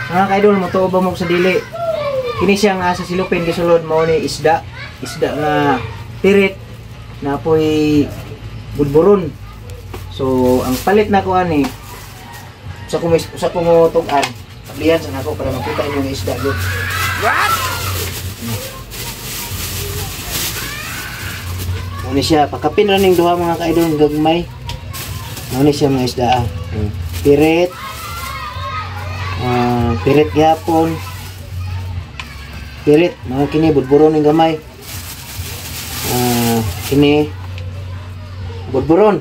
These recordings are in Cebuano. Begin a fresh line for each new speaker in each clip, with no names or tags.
Mga ka-idol, motuo ba mo sa dili? Kini siya nga sa silupin gisulod mao ni isda, isda nga pirit na poy budburon. So ang palit nako ani sa kumis sa kumutug-an, ablihan sa nako para makita inyo nga isda gyud.
What?
Mao ni siya, pakapin ra ning duha, mga ka-idol, gagmay. Mao ni siya mga isda ah. Pirit. Pirit gyapon. Pirit, mga kini budburon ning gamay. Kini budburon.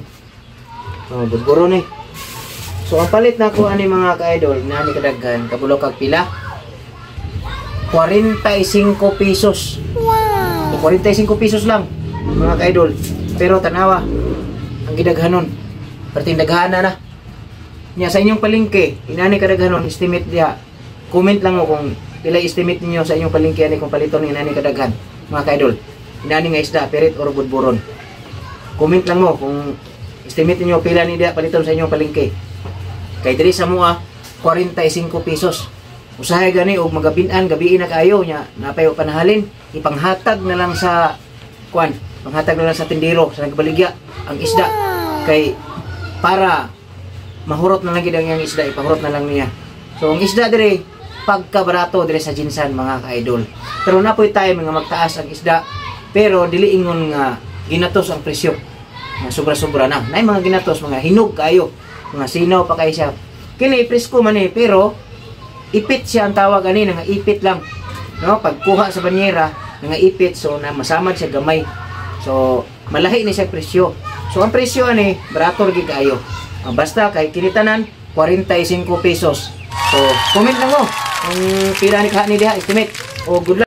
Oh, budburon ni. So ang palit nako ani, mga ka-idol, nani kadaghan, kabalo kag pila? 45 pesos.
Wow.
So, 45 pesos lang, mga ka-idol. Pero tanawa, ang gidaghanon. Perting daghana na. Nya sa inyong palengke, inani kadaghanon, estimate diha. Comment lang mo kung pila estimate ninyo sa inyong palengke ani kung paliton ng inani kadaghan, mga ka-idol. Inani nga isda, pirit or budburon. Comment lang mo kung estimate ninyo pila ni diha paliton sa inyong palengke. Kay diri sa mua 45 pesos. Usahay gani og magabinan gabii na kaayo nya napay panahalin, ipanghatag na lang sa kuan, panghatag na lang sa tindero sa nagbaligya ang isda kay para mahurot na lang gid ang iyang isda, ipahurot na lang niya. So ang isda dire pagkabarato dire sa GenSan, mga ka-idol. Pero napoy time nga magtaas ang isda, pero dili ingon nga ginatos ang presyo. Nga sobra-sobra na. Nay mga ginatos, mga hinog kayo, mga sinaw pa kayo siya. Kini presko man eh, pero ipit siya ang tawag ani, nga ipit lang. No, pagkuha sa banyera, nga ipit, so na masamad siya gamay. So malahi ni siya presyo. So ang presyo ani barato gid kaayo. Basta kay kini tanan 45 pesos. So comment lang mo kung pila ni kaha ni diha estimate o good luck.